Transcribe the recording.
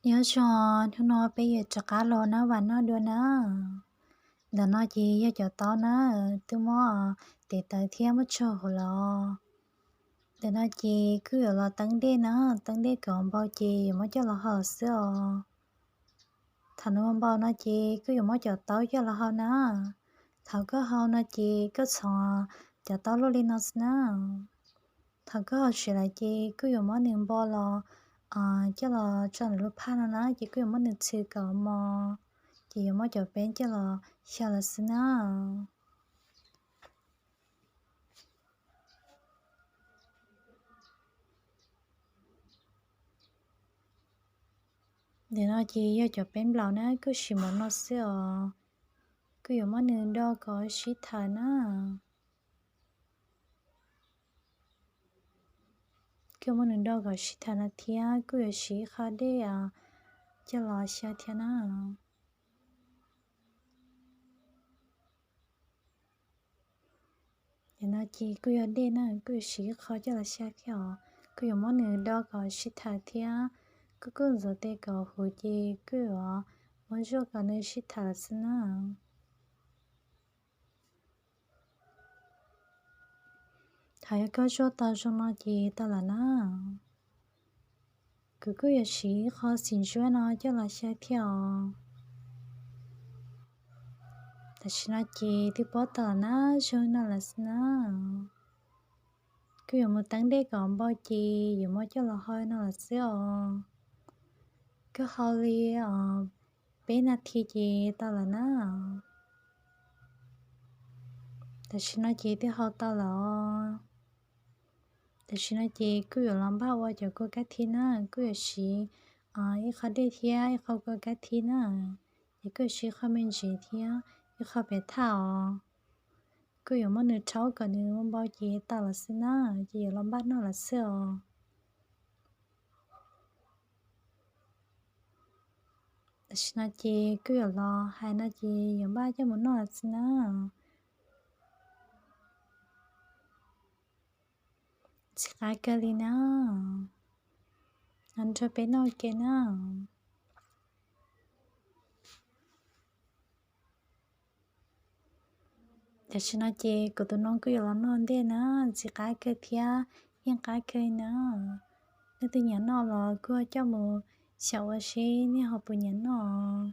Nyob zoo, hnub no peb yuav rov qab los noj vam noj dua na. Ntawm no ces yog cov taub na, twb muab tes tawv thiab muab tsau huv los. Ntawm no ces kuj yuav los teeb dej na, teeb dej kom npau ces yuav muab coj los hau xwb os. Thaum nws npau no ces kuj yuav muab cov taub coj los hau na. Thaum koj hau no ces koj txhoov cov taub luaj li no xwb na. Thaum koj hau siav lawm ces kuj yuav muab nws npau los coj los tso ntawm lub phaj no na, ces kuj yuav muab nws txhw kom mos, ces yuav muab cov peeb coj los xyaw lawm xwb na. Ntawm no ces yog cov peeb nplaum na, kuj siv mov noj xwb os. Kuj yuav muab nws do kom sib thawm na. Kuj yuav muab nws do kom sib thawm no thiab kuj yuav siv ib qho dej coj los xyaw thiab na. Ntawm no ces kuj yog dej na, kuj yuav siv ib qho coj los xyaw thiab os. Kuj yuav muab nws do kom sib thawm thiab, kuj kuj ntxuav tes kom huv ces kuj yuav muab zuaj kom nws sib thawm xwb na. Thaum yog koj zuaj tau zoo no ces tau lawm na. Kuv kuj yuav siv ib qho xim ntsuab no coj los xyaw thiab os. Tam sim no ces twb pob tau lawm na, zoo no lawm xwb na. Kuj yuav mus teeb dej kom npau ces yuav muab coj los hau no lawm xwb os. Koj hau li peb nas this ces tau lawm na. Tam sim no ces twb hau tau lawm os. Tam sim no ces kuj yuav los npaj ua cov kua kab thib na, kuj yuav siv ib qho dej thiab ib qho kua kab thib na, ces kuj yuav siv ib qho me ntsis thiab ib qho piav thaj os. Kuj yuav muab nws rhaub kom nws npau ces tau lawm xwb na, ces yuav los npaj noj lawm xwb os. Tam sim no ces kuj yuav los hais no ces yuav npaj coj mus noj lawm xwb na. Ntxim qab kawg li na. Nrog peb noj ua ke na. Tam sim no ces kuv tus noog kuj yuav los noj ntej na, ntxim qab kawg thiab yeej qab kawg na. Nej twg nyiam noj los kuj coj mus xyaum ua seb nej ho puas nyiam noj.